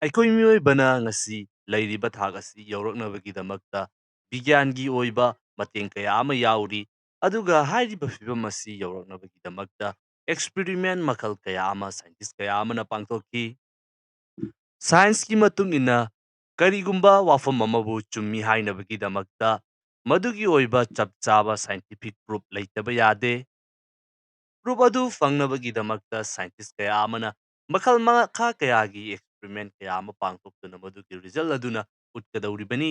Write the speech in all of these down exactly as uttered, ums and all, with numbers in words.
ꯑꯩꯈꯣꯏ ꯃꯤꯑꯣꯏꯕꯅ ꯉꯁꯤ ꯂꯩꯔꯤꯕ ꯊꯥꯛ ꯑꯁꯤ ꯌꯧꯔꯛꯅꯕꯒꯤꯗꯃꯛꯇ ꯕꯤꯒ꯭ꯌꯥꯟꯒꯤ ꯑꯣꯏꯕ ꯃꯇꯦꯡ ꯀꯌꯥ ꯑꯃ ꯌꯥꯎꯔꯤ, ꯑꯗꯨꯒ ꯍꯥꯏꯔꯤꯕ ꯐꯤꯚꯝ ꯑꯁꯤ ꯌꯧꯔꯛꯅꯕꯒꯤꯗꯃꯛꯇ ꯑꯦꯛꯁꯄꯦꯔꯤꯃꯦꯟ ꯃꯈꯜ ꯀꯌꯥ ꯑꯃ ꯁꯥꯏꯟꯇꯤꯁ ꯀꯌꯥ ꯑꯃꯅ ꯄꯥꯡꯊꯣꯛꯈꯤ꯫ ꯁꯥꯏꯟꯁꯀꯤ ꯃꯇꯨꯡ ꯏꯟꯅ, ꯀꯔꯤꯒꯨꯝꯕ ꯋꯥꯐꯝ ꯑꯃꯕꯨ ꯆꯨꯝꯃꯤ ꯍꯥꯏꯅꯕꯒꯤꯗꯃꯛꯇ ꯃꯗꯨꯒꯤ ꯑꯣꯏꯕ ꯆꯞ ꯆꯥꯕ ꯁꯥꯏꯟꯇꯤꯐꯤꯛ ꯄ꯭ꯔꯨꯐ ꯂꯩꯇꯕ ꯌꯥꯗꯦ꯫ ꯄ꯭ꯔꯨꯐ ꯑꯗꯨ ꯐꯪꯅꯕꯒꯤꯗꯃꯛꯇ ꯁꯥꯏꯟꯇꯤꯁ ꯀꯌꯥ ꯑꯃꯅ ꯃꯈꯜ ꯃꯈꯥ ꯀꯌꯥꯒꯤ ꯑꯦꯛꯁꯄꯦꯔꯤꯃꯦꯟ ꯀꯌꯥ ꯑꯃ ꯄꯥꯡꯊꯣꯛꯇꯨꯅ ꯃꯗꯨꯒꯤ ꯔꯤꯖꯜ ꯑꯗꯨꯅ ꯎꯠꯀꯗꯧꯔꯤꯕꯅꯤ꯫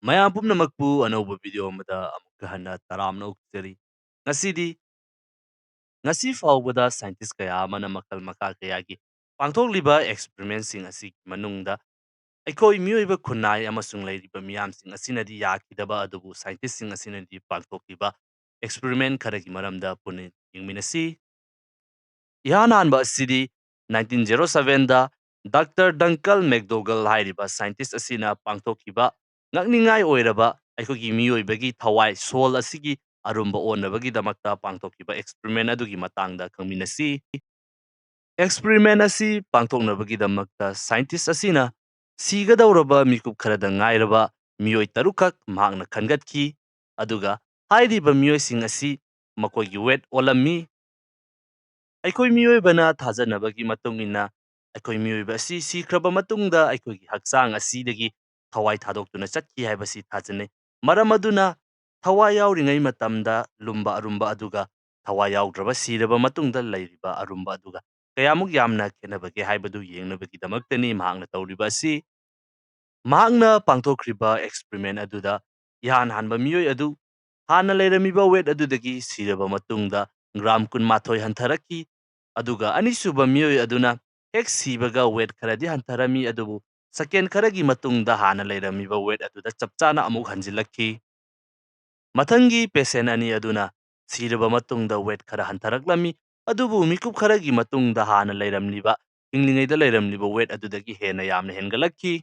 ꯃꯌꯥꯝ ꯄꯨꯝꯅꯃꯛꯄꯨ ꯑꯅꯧꯕ ꯚꯤꯗꯤꯑꯣ ꯑꯃꯗ ꯑꯃꯨꯛꯀ ꯍꯟꯅ ꯇꯔꯥꯝꯅ ꯑꯣꯛꯆꯔꯤ꯫ ꯉꯁꯤꯗꯤ, ꯉꯁꯤ ꯐꯥꯎꯕꯗ ꯁꯥꯏꯟꯇꯤꯁ ꯀꯌꯥ ꯑꯃꯅ ꯃꯈꯜ ꯃꯈꯥ ꯀꯌꯥꯒꯤ ꯄꯥꯡꯊꯣꯛꯂꯤꯕ ꯑꯦꯛꯁꯄꯦꯔꯤꯃꯦꯟꯁꯤꯡ ꯑꯁꯤꯒꯤ ꯃꯅꯨꯡꯗ ꯑꯩꯈꯣꯏ ꯃꯤꯑꯣꯏꯕ ꯈꯨꯟꯅꯥꯏ ꯑꯃꯁꯨꯡ ꯂꯩꯔꯤꯕ ꯃꯤꯌꯥꯝꯁꯤꯡ ꯑꯁꯤꯅꯗꯤ ꯌꯥꯈꯤꯗꯕ ꯑꯗꯨꯕꯨ ꯁꯥꯏꯟꯇꯤꯁꯁꯤꯡ ꯑꯁꯤꯅꯗꯤ ꯄꯥꯡꯊꯣꯛꯈꯤꯕ ꯑꯦꯛꯁꯄꯦꯔꯤꯃꯦꯟ ꯈꯔꯒꯤ ꯃꯔꯝꯗ ꯄꯨꯟꯅ ꯌꯦꯡꯃꯤꯟꯅꯁꯤ꯫ ꯏꯍꯥꯟ ꯍꯥꯟꯕ ꯑꯁꯤꯗꯤ ꯅꯥꯏꯟꯇꯤꯟ ꯖꯦꯔꯣ ꯁꯚꯦꯟꯗ ꯗꯥꯛꯇꯔ ꯗꯪꯀꯜ ꯃꯦꯛꯗꯣꯒꯜ ꯍꯥꯏꯔꯤꯕ ꯁꯥꯏꯟꯇꯤꯁ ꯑꯁꯤꯅ ꯄꯥꯡꯊꯣꯛꯈꯤꯕ ꯉꯛꯅꯤꯡꯉꯥꯏ ꯑꯣꯏꯔꯕ ꯑꯩꯈꯣꯏꯒꯤ ꯃꯤꯑꯣꯏꯕꯒꯤ ꯊꯋꯥꯏ, ꯁꯣꯜ ꯑꯁꯤꯒꯤ ꯑꯔꯨꯝꯕ ꯑꯣꯟꯅꯕꯒꯤꯗꯃꯛꯇ ꯄꯥꯡꯊꯣꯛꯈꯤꯕ ꯑꯦꯛꯁꯄꯦꯔꯤꯃꯦꯟ ꯑꯗꯨꯒꯤ ꯃꯇꯥꯡꯗ ꯈꯪꯃꯤꯟꯅꯁꯤ꯫ ꯑꯦꯛꯁꯄꯦꯔꯤꯃꯦꯟ ꯑꯁꯤ ꯄꯥꯡꯊꯣꯛꯅꯕꯒꯤꯗꯃꯛꯇ ꯁꯥꯏꯟꯇꯤꯁ ꯑꯁꯤꯅ ꯁꯤꯒꯗꯧꯔꯕ ꯃꯤꯀꯨꯞ ꯈꯔꯗ ꯉꯥꯏꯔꯕ ꯃꯤꯑꯣꯏ ꯇꯔꯨꯛꯈꯛ ꯃꯍꯥꯛꯅ ꯈꯟꯒꯠꯈꯤ, ꯑꯗꯨꯒ ꯍꯥꯏꯔꯤꯕ ꯃꯤꯑꯣꯏꯁꯤꯡ ꯑꯁꯤ ꯃꯈꯣꯏꯒꯤ ꯋꯦꯠ ꯑꯣꯜꯂꯝꯃꯤ꯫ ꯑꯩꯈꯣꯏ ꯃꯤꯑꯣꯏꯕꯅ ꯊꯥꯖꯅꯕꯒꯤ ꯃꯇꯨꯡ ꯏꯟꯅ, ꯑꯩꯈꯣꯏ ꯃꯤꯑꯣꯏꯕ ꯑꯁꯤ ꯁꯤꯈ꯭ꯔꯕ ꯃꯇꯨꯡꯗ ꯑꯩꯈꯣꯏꯒꯤ ꯍꯛꯆꯥꯡ ꯑꯁꯤꯗꯒꯤ ꯊꯋꯥꯏ ꯊꯥꯗꯣꯛꯇꯨꯅ ꯆꯠꯈꯤ ꯍꯥꯏꯕꯁꯤ ꯊꯥꯖꯅꯩ꯫ ꯃꯔꯝ ꯑꯗꯨꯅ, ꯊꯋꯥꯏ ꯌꯥꯎꯔꯤꯉꯩ ꯃꯇꯝꯗ ꯂꯨꯝꯕ ꯑꯔꯨꯝꯕ ꯑꯗꯨꯒ ꯊꯋꯥꯏ ꯌꯥꯎꯗ꯭ꯔꯕ ꯁꯤꯔꯕ ꯃꯇꯨꯡꯗ ꯂꯩꯔꯤꯕ ꯑꯔꯨꯝꯕ ꯑꯗꯨꯒ ꯀꯌꯥꯃꯨꯛ ꯌꯥꯝꯅ ꯈꯦꯠꯅꯕꯒꯦ ꯍꯥꯏꯕꯗꯨ ꯌꯦꯡꯅꯕꯒꯤꯗꯃꯛꯇꯅꯤ ꯃꯍꯥꯛꯅ ꯇꯧꯔꯤꯕ ꯑꯁꯤ꯫ ꯃꯍꯥꯛꯅ ꯄꯥꯡꯊꯣꯛꯈ꯭ꯔꯤꯕ ꯑꯦꯛꯁꯄꯦꯔꯤꯃꯦꯟ ꯑꯗꯨꯗ ꯏꯍꯥꯟ ꯍꯥꯟꯕ ꯃꯤꯑꯣꯏ ꯑꯗꯨ ꯍꯥꯟꯅ ꯂꯩꯔꯝꯃꯤꯕ ꯋꯦꯠ ꯑꯗꯨꯗꯒꯤ ꯁꯤꯔꯕ ꯃꯇꯨꯡꯗ ꯒ꯭ꯔꯥꯝ ꯀꯨꯟꯃꯥꯊꯣꯏ ꯍꯟꯊꯔꯛꯈꯤ, ꯑꯗꯨꯒ ꯑꯅꯤꯁꯨꯕ ꯃꯤꯑꯣꯏ ꯑꯗꯨꯅ ꯍꯦꯛ ꯁꯤꯕꯒ ꯋꯦꯠ ꯈꯔꯗꯤ ꯍꯟꯊꯔꯝꯃꯤ, ꯑꯗꯨꯕꯨ ꯁꯦꯀꯦꯟ ꯈꯔꯒꯤ ꯃꯇꯨꯡꯗ ꯍꯥꯟꯅ ꯂꯩꯔꯝꯃꯤꯕ ꯋꯦꯠ ꯑꯗꯨꯗ ꯆꯞ ꯆꯥꯅ ꯑꯃꯨꯛ ꯍꯟꯖꯤꯜꯂꯛꯈꯤ꯫ ꯃꯊꯪꯒꯤ ꯄꯦꯁꯦꯟ ꯑꯅꯤ ꯑꯗꯨꯅ ꯁꯤꯔꯕ ꯃꯇꯨꯡꯗ ꯋꯦꯠ ꯈꯔ ꯍꯟꯊꯔꯛꯂꯝꯃꯤ, ꯑꯗꯨꯕꯨ ꯃꯤꯀꯨꯞ ꯈꯔꯒꯤ ꯃꯇꯨꯡꯗ ꯍꯥꯟꯅ ꯂꯩꯔꯝꯂꯤꯕ, ꯍꯤꯡꯂꯤꯉꯩꯗ ꯂꯩꯔꯝꯂꯤꯕ ꯋꯦꯠ ꯑꯗꯨꯗꯒꯤ ꯍꯦꯟꯅ ꯌꯥꯝꯅ ꯍꯦꯟꯒꯠꯂꯛꯈꯤ꯫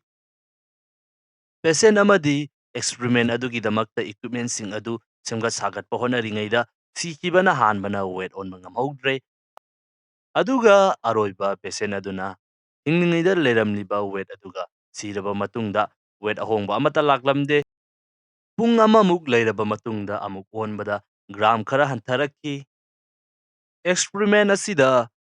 ꯄꯦꯁꯦꯟ ꯑꯃꯗꯤ ꯑꯦꯛꯁꯄꯦꯔꯤꯃꯦꯟ ꯑꯗꯨꯒꯤꯗꯃꯛꯇ ꯏꯀ꯭ꯋꯤꯞꯃꯦꯟꯁꯤꯡ ꯑꯗꯨ ꯁꯦꯝꯒꯠ ꯁꯥꯒꯠꯄ ꯍꯣꯠꯅꯔꯤꯉꯩꯗ ꯁꯤꯈꯤꯕꯅ ꯍꯥꯟꯕꯅ ꯋꯦꯠ ꯑꯣꯟꯕ ꯉꯝꯍꯧꯗ꯭ꯔꯦ꯫ ꯑꯗꯨꯒ ꯑꯔꯣꯏꯕ ꯄꯦꯁꯦꯟ ꯑꯗꯨꯅ ꯍꯤꯡꯂꯤꯉꯩꯗ ꯂꯩꯔꯝꯂꯤꯕ ꯋꯦꯠ ꯑꯗꯨꯒ ꯁꯤꯔꯕ ꯃꯇꯨꯡꯗ ꯋꯦꯠ ꯑꯍꯣꯡꯕ ꯑꯃꯠꯇ ꯂꯥꯛꯂꯝꯗꯦ꯫ ꯄꯨꯡ ꯑꯃꯃꯨꯛ ꯂꯩꯔꯕ ꯃꯇꯨꯡꯗ ꯑꯃꯨꯛ ꯑꯣꯟꯕꯗ ꯒ꯭ꯔꯥꯝ ꯈꯔ ꯍꯟꯊꯔꯛꯈꯤ꯫ ꯑꯦꯛꯁꯄꯔꯤꯃꯦꯟ ꯑꯁꯤꯗ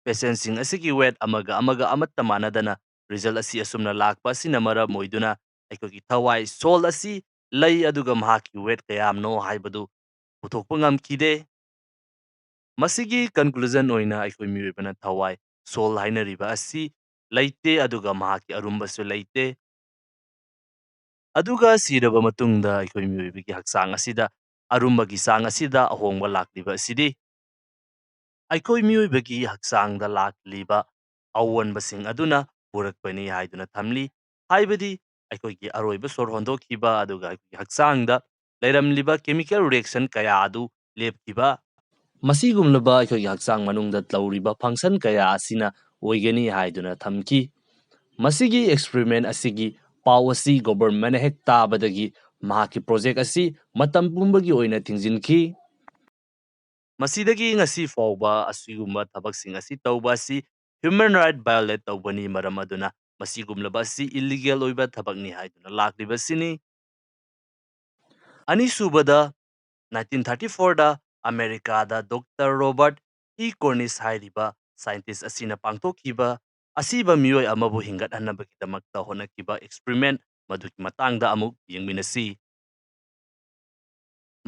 ꯄꯦꯁꯦꯟꯁꯤꯡ ꯑꯁꯤꯒꯤ ꯋꯦꯠ ꯑꯃꯒ ꯑꯃꯒ ꯑꯃꯠꯇ ꯃꯥꯟꯅꯗꯅ ꯔꯤꯖꯜ ꯑꯁꯤ ꯑꯁꯨꯝꯅ ꯂꯥꯛꯄ ꯑꯁꯤꯅ ꯃꯔꯝ ꯑꯣꯏꯗꯨꯅ ꯑꯩꯈꯣꯏꯒꯤ ꯊꯋꯥꯏ, ꯁꯣꯜ ꯑꯁꯤ ꯂꯩ, ꯑꯗꯨꯒ ꯃꯍꯥꯛꯀꯤ ꯋꯦꯠ ꯀꯌꯥꯝꯅꯣ ꯍꯥꯏꯕꯗꯨ ꯄꯨꯊꯣꯛꯄ ꯉꯝꯈꯤꯗꯦ꯫ ꯃꯁꯤꯒꯤ ꯀꯟꯀ꯭ꯂꯨꯖꯟ ꯑꯣꯏꯅ ꯑꯩꯈꯣꯏ ꯃꯤꯑꯣꯏꯕꯅ ꯊꯋꯥꯏ, ꯁꯣꯜ ꯍꯥꯏꯅꯔꯤꯕ ꯑꯁꯤ ꯂꯩꯇꯦ, ꯑꯗꯨꯒ ꯃꯍꯥꯛꯀꯤ ꯑꯔꯨꯝꯕꯁꯨ ꯂꯩꯇꯦ꯫ ꯑꯗꯨꯒ ꯁꯤꯔꯕ ꯃꯇꯨꯡꯗ ꯑꯩꯈꯣꯏ ꯃꯤꯑꯣꯏꯕꯒꯤ ꯍꯛꯆꯥꯡ ꯑꯁꯤꯗ ꯑꯔꯨꯝꯕꯒꯤ ꯆꯥꯡ ꯑꯁꯤꯗ ꯑꯍꯣꯡꯕ ꯂꯥꯛꯂꯤꯕ ꯑꯁꯤꯗꯤ ꯑꯩꯈꯣꯏ ꯃꯤꯑꯣꯏꯕꯒꯤ ꯍꯛꯆꯥꯡꯗ ꯂꯥꯛꯂꯤꯕ ꯑꯑꯣꯟꯕꯁꯤꯡ ꯑꯗꯨꯅ ꯄꯨꯔꯛꯄꯅꯤ ꯍꯥꯏꯗꯨꯅ ꯊꯝꯂꯤ꯫ ꯍꯥꯏꯕꯗꯤ ꯑꯩꯈꯣꯏꯒꯤ ꯑꯔꯣꯏꯕ ꯁꯣꯔ ꯍꯣꯟꯗꯣꯛꯈꯤꯕ ꯑꯗꯨꯒ ꯑꯩꯈꯣꯏꯒꯤ ꯍꯛꯆꯥꯡꯗ ꯂꯩꯔꯝꯂꯤꯕ ꯀꯦꯃꯤꯀꯦꯜ ꯔꯤꯑꯦꯛꯁꯟ ꯀꯌꯥ ꯑꯗꯨ ꯂꯦꯞꯈꯤꯕ, ꯃꯁꯤꯒꯨꯝꯂꯕ ꯑꯩꯈꯣꯏꯒꯤ ꯍꯛꯆꯥꯡ ꯃꯅꯨꯡꯗ ꯇꯧꯔꯤꯕ ꯐꯪꯁꯟ ꯀꯌꯥ ꯑꯁꯤꯅ ꯑꯣꯏꯒꯅꯤ ꯍꯥꯏꯗꯨꯅ ꯊꯝꯈꯤ꯫ ꯃꯁꯤꯒꯤ ꯑꯦꯛꯁꯄꯔꯤꯃꯦꯟ ꯑꯁꯤꯒꯤ ꯄꯥꯎ ꯑꯁꯤ ꯒꯣꯚꯔꯟꯃꯦꯟꯅ ꯍꯦꯛ ꯇꯥꯕꯗꯒꯤ ꯃꯍꯥꯛꯀꯤ ꯄ꯭ꯔꯣꯖꯦꯛ ꯑꯁꯤ ꯃꯇꯝ ꯄꯨꯝꯕꯒꯤ ꯑꯣꯏꯅ ꯊꯤꯡꯖꯤꯟꯈꯤ꯫ ꯃꯁꯤꯗꯒꯤ ꯉꯁꯤ ꯐꯥꯎꯕ ꯑꯁꯤꯒꯨꯝꯕ ꯊꯕꯛꯁꯤꯡ ꯑꯁꯤ ꯇꯧꯕ ꯑꯁꯤ ꯍ꯭ꯌꯨꯃꯦꯟ ꯔꯥꯏꯠ ꯚꯥꯏꯑꯣꯂꯦꯠ ꯇꯧꯕꯅꯤ, ꯃꯔꯝ ꯑꯗꯨꯅ ꯃꯁꯤꯒꯨꯝꯂꯕ ꯑꯁꯤ ꯏꯂꯤꯒꯦꯜ ꯑꯣꯏꯕ ꯊꯕꯛꯅꯤ ꯍꯥꯏꯗꯨꯅ ꯂꯥꯛꯂꯤꯕꯁꯤꯅꯤ꯫ ꯑꯅꯤꯁꯨꯕꯗ, ꯅꯥꯏꯟꯇꯤꯟ ꯊꯥꯔꯇꯤ ꯐꯣꯔꯗ ꯑꯃꯦꯔꯤꯀꯥꯗ ꯗꯣꯛꯇꯔ ꯔꯣꯕꯔꯠ ꯏ ꯀꯣꯔꯅꯤꯁ ꯍꯥꯏꯔꯤꯕ ꯁꯥꯏꯟꯇꯤꯁ ꯑꯁꯤꯅ ꯄꯥꯡꯊꯣꯛꯈꯤꯕ ꯑꯁꯤꯕ ꯃꯤꯑꯣꯏ ꯑꯃꯕꯨ ꯍꯤꯡꯒꯠꯍꯟꯅꯕꯒꯤꯗꯃꯛꯇ ꯍꯣꯠꯅꯈꯤꯕ ꯑꯦꯛꯁꯄꯔꯤꯃꯦꯟ ꯃꯗꯨꯒꯤ ꯃꯇꯥꯡꯗ ꯑꯃꯨꯛ ꯌꯦꯡꯃꯤꯟꯅꯁꯤ꯫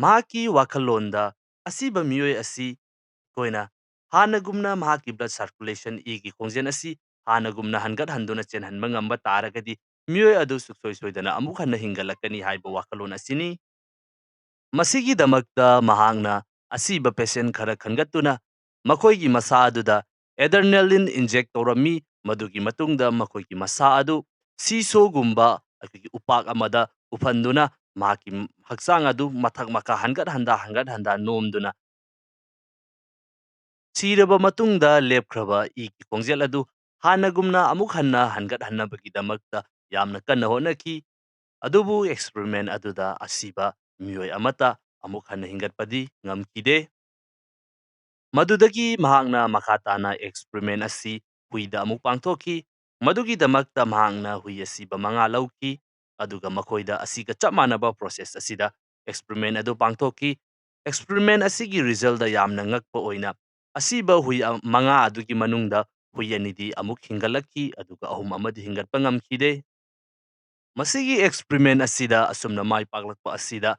ꯃꯍꯥꯛꯀꯤ ꯋꯥꯈꯜꯂꯣꯟꯗ ꯑꯁꯤꯕ ꯃꯤꯑꯣꯏ ꯑꯁꯤ ꯑꯩꯈꯣꯏꯅ ꯍꯥꯟꯅꯒꯨꯝꯅ ꯃꯍꯥꯛꯀꯤ ꯕ꯭ꯂꯗ ꯁꯥꯔꯀꯨꯂꯦꯁꯟ, ꯏꯒꯤ ꯈꯣꯡꯖꯦꯜ ꯑꯁꯤ ꯍꯥꯟꯅꯒꯨꯝꯅ ꯍꯟꯒꯠꯍꯟꯗꯨꯅ ꯆꯦꯟꯍꯟꯕ ꯉꯝꯕ ꯇꯥꯔꯒꯗꯤ ꯃꯤꯑꯣꯏ ꯑꯗꯨ ꯁꯨꯡꯁꯣꯏ ꯁꯣꯏꯗꯅ ꯑꯃꯨꯛ ꯍꯟꯅ ꯍꯤꯡꯒꯠꯂꯛꯀꯅꯤ ꯍꯥꯏꯕ ꯋꯥꯈꯜꯂꯣꯟ ꯑꯁꯤꯅꯤ꯫ ꯃꯁꯤꯒꯤꯗꯃꯛꯇ ꯃꯍꯥꯛꯅ ꯑꯁꯤꯕ ꯄꯦꯁꯦꯟ ꯈꯔ ꯈꯟꯒꯠꯇꯨꯅ ꯃꯈꯣꯏꯒꯤ ꯃꯁꯥ ꯑꯗꯨꯗ ꯑꯦꯗ꯭ꯔꯦꯅꯥꯂꯤꯟ ꯏꯟꯖꯦꯛ ꯇꯧꯔꯝꯃꯤ꯫ ꯃꯗꯨꯒꯤ ꯃꯇꯨꯡꯗ ꯃꯈꯣꯏꯒꯤ ꯃꯁꯥ ꯑꯗꯨ ꯁꯤꯁꯣꯒꯨꯝꯕ ꯑꯩꯈꯣꯏꯒꯤ ꯎꯄꯥꯛ ꯑꯃꯗ ꯎꯞꯍꯟꯗꯨꯅ ꯃꯍꯥꯛꯀꯤ ꯍꯛꯆꯥꯡ ꯑꯗꯨ ꯃꯊꯛ ꯃꯈꯥ ꯍꯟꯒꯠ ꯍꯟꯗ, ꯍꯟꯒꯠ ꯍꯟꯗ ꯅꯣꯝꯗꯨꯅ ꯁꯤꯔꯕ ꯃꯇꯨꯡꯗ ꯂꯦꯞꯈ꯭ꯔꯕ ꯏꯒꯤ ꯈꯣꯡꯖꯦꯜ ꯑꯗꯨ ꯍꯥꯟꯅꯒꯨꯝꯅ ꯑꯃꯨꯛ ꯍꯟꯅ ꯍꯟꯒꯠꯍꯟꯅꯕꯒꯤꯗꯃꯛꯇ ꯌꯥꯝꯅ ꯀꯟꯅ ꯍꯣꯠꯅꯈꯤ꯫ ꯑꯗꯨꯕꯨ ꯑꯦꯛꯁꯄꯔꯤꯃꯦꯟ ꯑꯗꯨꯗ ꯑꯁꯤꯕ ꯃꯤꯑꯣꯏ ꯑꯃꯠꯇ ꯑꯃꯨꯛ ꯍꯟꯅ ꯍꯤꯡꯒꯠꯄꯗꯤ ꯉꯝꯈꯤꯗꯦ꯫ ꯃꯗꯨꯗꯒꯤ ꯃꯍꯥꯛꯅ ꯃꯈꯥ ꯇꯥꯅ ꯑꯦꯛꯁꯄꯔꯤꯃꯦꯟ ꯑꯁꯤ ꯍꯨꯏꯗ ꯑꯃꯨꯛ ꯄꯥꯡꯊꯣꯛꯈꯤ꯫ ꯃꯗꯨꯒꯤꯗꯃꯛꯇ ꯃꯍꯥꯛꯅ ꯍꯨꯏ ꯑꯁꯤꯕ ꯃꯉꯥ ꯂꯧꯈꯤ, ꯑꯗꯨꯒ ꯃꯈꯣꯏꯗ ꯑꯁꯤꯒ ꯆꯞ ꯃꯥꯟꯅꯕ process ꯑꯁꯤꯗ experiment ꯑꯗꯨ ꯄꯥꯡꯊꯣꯛꯈꯤ꯫ Experiment ꯑꯁꯤꯒꯤ resultꯗ ꯌꯥꯝꯅ ꯉꯛꯄ ꯑꯣꯏꯅ, ꯑꯁꯤꯕ ꯍꯨꯏ ꯑ-, ꯃꯉꯥ ꯑꯗꯨꯒꯤ ꯃꯅꯨꯡꯗ ꯍꯨꯏ ꯑꯅꯤꯗꯤ ꯑꯃꯨꯛ ꯍꯤꯡꯒꯠꯂꯛꯈꯤ, ꯑꯗꯨꯒ ꯑꯍꯨꯝ ꯑꯃꯗꯤ ꯍꯤꯡꯒꯠꯄ ꯉꯝꯈꯤꯗꯦ꯫ ꯃꯁꯤꯒꯤ experiment ꯑꯁꯤꯗ ꯑꯁꯨꯝꯅ ꯃꯥꯏ ꯄꯥꯛꯂꯛꯄ ꯑꯁꯤꯗ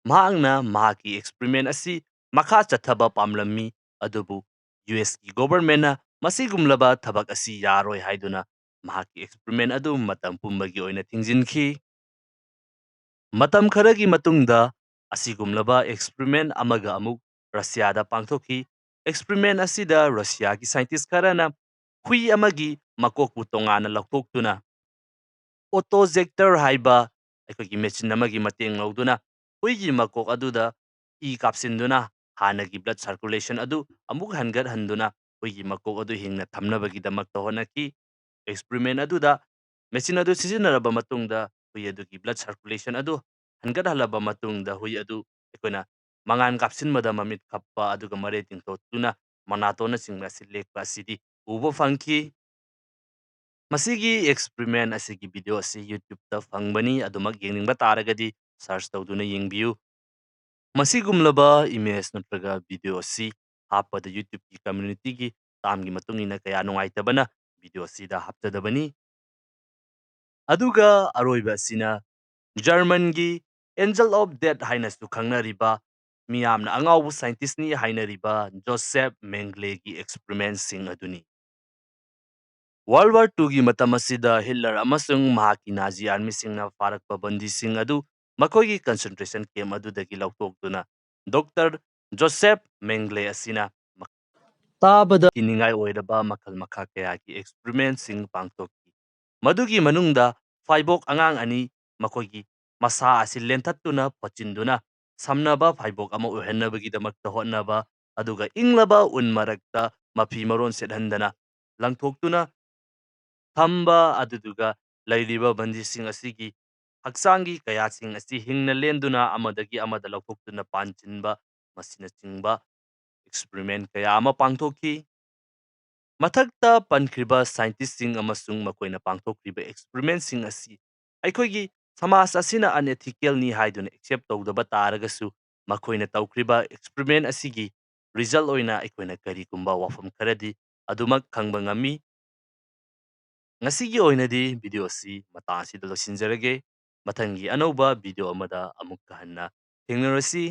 ꯃꯍꯥꯛꯅ ꯃꯍꯥꯛꯀꯤ experiment ꯑꯁꯤ ꯃꯈꯥ ꯆꯠꯊꯕ ꯄꯥꯝꯂꯝꯃꯤ, ꯑꯗꯨꯕꯨ ꯌꯨ ꯑꯦꯁꯀꯤ governmentꯅ ꯃꯁꯤꯒꯨꯝꯂꯕ ꯊꯕꯛ ꯑꯁꯤ ꯌꯥꯔꯣꯏ ꯍꯥꯏꯗꯨꯅ ꯃꯍꯥꯛꯀꯤ experiment ꯑꯗꯨ ꯃꯇꯝ ꯄꯨꯝꯕꯒꯤ ꯑꯣꯏꯅ ꯊꯤꯡꯖꯤꯟꯈꯤ꯫ ꯃꯇꯝ ꯈꯔꯒꯤ ꯃꯇꯨꯡꯗ ꯑꯁꯤꯒꯨꯝꯂꯕ experiment ꯑꯃꯒ ꯑꯃꯨꯛ ꯔꯁꯤꯌꯥꯗ ꯄꯥꯡꯊꯣꯛꯈꯤ꯫ Experiment ꯑꯁꯤꯗ ꯔꯁꯤꯌꯥꯒꯤ scientist ꯈꯔꯅ ꯍꯨꯏ ꯑꯃꯒꯤ ꯃꯀꯣꯛꯄꯨ ꯇꯣꯉꯥꯟꯅ ꯂꯧꯊꯣꯛꯇꯨꯅ autoinjector ꯍꯥꯏꯕ ꯑꯩꯈꯣꯏꯒꯤ machine ꯑꯃꯒꯤ ꯃꯇꯦꯡ ꯂꯧꯗꯨꯅ ꯍꯨꯏꯒꯤ ꯃꯀꯣꯛ ꯑꯗꯨꯗ ꯏ ꯀꯥꯞꯁꯤꯟꯗꯨꯅ ꯍꯥꯟꯅꯒꯤ blood circulation ꯑꯗꯨ ꯑꯃꯨꯛ ꯍꯟꯒꯠꯍꯟꯗꯨꯅ ꯍꯨꯏꯒꯤ ꯃꯀꯣꯛ ꯑꯗꯨ ꯍꯤꯡꯅ ꯊꯝꯅꯕꯒꯤꯗꯃꯛꯇ ꯍꯣꯠꯅꯈꯤ꯫ Experiment ꯑꯗꯨꯗ machine ꯑꯗꯨ ꯁꯤꯖꯤꯟꯅꯔꯕ ꯃꯇꯨꯡꯗ ꯍꯨꯏ ꯑꯗꯨꯒꯤ blood circulation ꯑꯗꯨ ꯍꯟꯒꯠꯍꯜꯂꯕ ꯃꯇꯨꯡꯗ ꯍꯨꯏ ꯑꯗꯨ ꯑꯩꯈꯣꯏꯅ ꯃꯉꯥꯟ ꯀꯥꯞꯁꯤꯟꯕꯗ ꯃꯃꯤꯠ ꯈꯞꯄ ꯑꯗꯨꯒ ꯃꯔꯦ ꯇꯤꯡꯊꯣꯛꯇꯨꯅ ꯃꯅꯥꯇꯣꯟꯅꯆꯤꯡꯕ ꯑꯁꯤ ꯂꯦꯛꯄ ꯑꯁꯤꯗꯤ ꯎꯕ ꯐꯪꯈꯤ꯫ ꯃꯁꯤꯒꯤ experiment ꯑꯁꯤꯒꯤ video ꯑꯁꯤ YouTubeꯇ ꯐꯪꯕꯅꯤ, ꯑꯗꯨꯃꯛ ꯌꯦꯡꯅꯤꯡꯕ ꯇꯥꯔꯒꯗꯤ search ꯇꯧꯗꯨꯅ ꯌꯦꯡꯕꯤꯌꯨ꯫ ꯃꯁꯤꯒꯨꯝꯂꯕ image ꯅꯠꯇ꯭ꯔꯒ video ꯑꯁꯤ ꯍꯥꯞꯄꯗ YouTubeꯀꯤ communityꯒꯤ ꯇꯥꯝꯒꯤ ꯃꯇꯨꯡ ꯏꯟꯅ ꯀꯌꯥ ꯅꯨꯡꯉꯥꯏꯇꯕꯅ video ꯑꯁꯤꯗ ꯍꯥꯞꯆꯗꯕꯅꯤ꯫ ꯑꯗꯨꯒ ꯑꯔꯣꯏꯕ ꯑꯁꯤꯅ Germanꯒꯤ Angel of Death ꯍꯥꯏꯅꯁꯨ ꯈꯪꯅꯔꯤꯕ, ꯃꯤꯌꯥꯝꯅ ꯑꯉꯥꯎꯕ scientistꯅꯤ ꯍꯥꯏꯅꯔꯤꯕ Joseph Mengeleꯒꯤ experimentꯁꯤꯡ ꯑꯗꯨꯅꯤ꯫ World War twoꯒꯤ ꯃꯇꯝ ꯑꯁꯤꯗ Hitler ꯑꯃꯁꯨꯡ ꯃꯍꯥꯛꯀꯤ Nazi armyꯁꯤꯡꯅ ꯐꯥꯔꯛꯄ ꯕꯟꯗꯤꯁꯤꯡ ꯑꯗꯨ ꯃꯈꯣꯏꯒꯤ concentration camp ꯑꯗꯨꯗꯒꯤ ꯂꯧꯊꯣꯛꯇꯨꯅ Doctor Joseph Mengele ꯑꯁꯤꯅ ꯃ-, ꯇꯥꯕꯗ ꯀꯤꯅꯤꯡꯉꯥꯏ ꯑꯣꯏꯔꯕ ꯃꯈꯜ ꯃꯈꯥ ꯀꯌꯥꯒꯤ experimentꯁꯤꯡ ꯄꯥꯡꯊꯣꯛꯈꯤ꯫ ꯃꯗꯨꯒꯤ ꯃꯅꯨꯡꯗ ꯐꯥꯏꯕꯣꯛ ꯑꯉꯥꯡ ꯑꯅꯤ ꯃꯈꯣꯏꯒꯤ ꯃꯁꯥ ꯑꯁꯤ ꯂꯦꯟꯊꯠꯇꯨꯅ ꯐꯣꯠꯆꯤꯟꯗꯨꯅ ꯁꯝꯅꯕ ꯐꯥꯏꯕꯣꯛ ꯑꯃ ꯑꯣꯏꯍꯟꯅꯕꯒꯤꯗꯃꯛꯇ ꯍꯣꯠꯅꯕ, ꯑꯗꯨꯒ ꯏꯪꯂꯕ ꯎꯟ ꯃꯔꯛꯇ ꯃꯐꯤ ꯃꯔꯣꯟ ꯁꯦꯠꯍꯟꯗꯅ ꯂꯪꯊꯣꯛꯇꯨꯅ ꯊꯝꯕ, ꯑꯗꯨꯗꯨꯒ ꯂꯩꯔꯤꯕ ꯕꯟꯗꯤꯁꯤꯡ ꯑꯁꯤꯒꯤ ꯍꯛꯆꯥꯡꯒꯤ ꯀꯌꯥꯁꯤꯡ ꯑꯁꯤ ꯍꯤꯡꯅ ꯂꯦꯟꯗꯨꯅ ꯑꯃꯗꯒꯤ ꯑꯃꯗ ꯂꯧꯊꯣꯛꯇꯨꯅ ꯄꯥꯟꯁꯤꯟꯕ, ꯃꯁꯤꯅꯆꯤꯡꯕ experiment ꯀꯌꯥ ꯑꯃ ꯄꯥꯡꯊꯣꯛꯈꯤ꯫ ꯃꯊꯛꯇ ꯄꯟꯈ꯭ꯔꯤꯕ scientistꯁꯤꯡ ꯑꯃꯁꯨꯡ ꯃꯈꯣꯏꯅ ꯄꯥꯡꯊꯣꯛꯈ꯭ꯔꯤꯕ experimentꯁꯤꯡ ꯑꯁꯤ ꯑꯩꯈꯣꯏꯒꯤ ꯁꯃꯥꯖ ꯑꯁꯤꯅ unethicalꯅꯤ ꯍꯥꯏꯗꯨꯅ accept ꯇꯧꯗꯕ ꯇꯥꯔꯒꯁꯨ, ꯃꯈꯣꯏꯅ ꯇꯧꯈ꯭ꯔꯤꯕ experiment ꯑꯁꯤꯒꯤ result ꯑꯣꯏꯅ ꯑꯩꯈꯣꯏꯅ ꯀꯔꯤꯒꯨꯝꯕ ꯋꯥꯐꯝ ꯈꯔꯗꯤ ꯑꯗꯨꯃꯛ ꯈꯪꯕ ꯉꯝꯃꯤ꯫ ꯉꯁꯤꯒꯤ ꯑꯣꯏꯅꯗꯤ video ꯑꯁꯤ ꯃꯇꯥꯡ ꯑꯁꯤꯗ ꯂꯣꯏꯁꯤꯟꯖꯔꯒꯦ꯫ ꯃꯊꯪꯒꯤ ꯑꯅꯧꯕ video ꯑꯃꯗ ꯑꯃꯨꯛꯀ ꯍꯟꯅ ꯊꯦꯡꯅꯔꯁꯤ꯫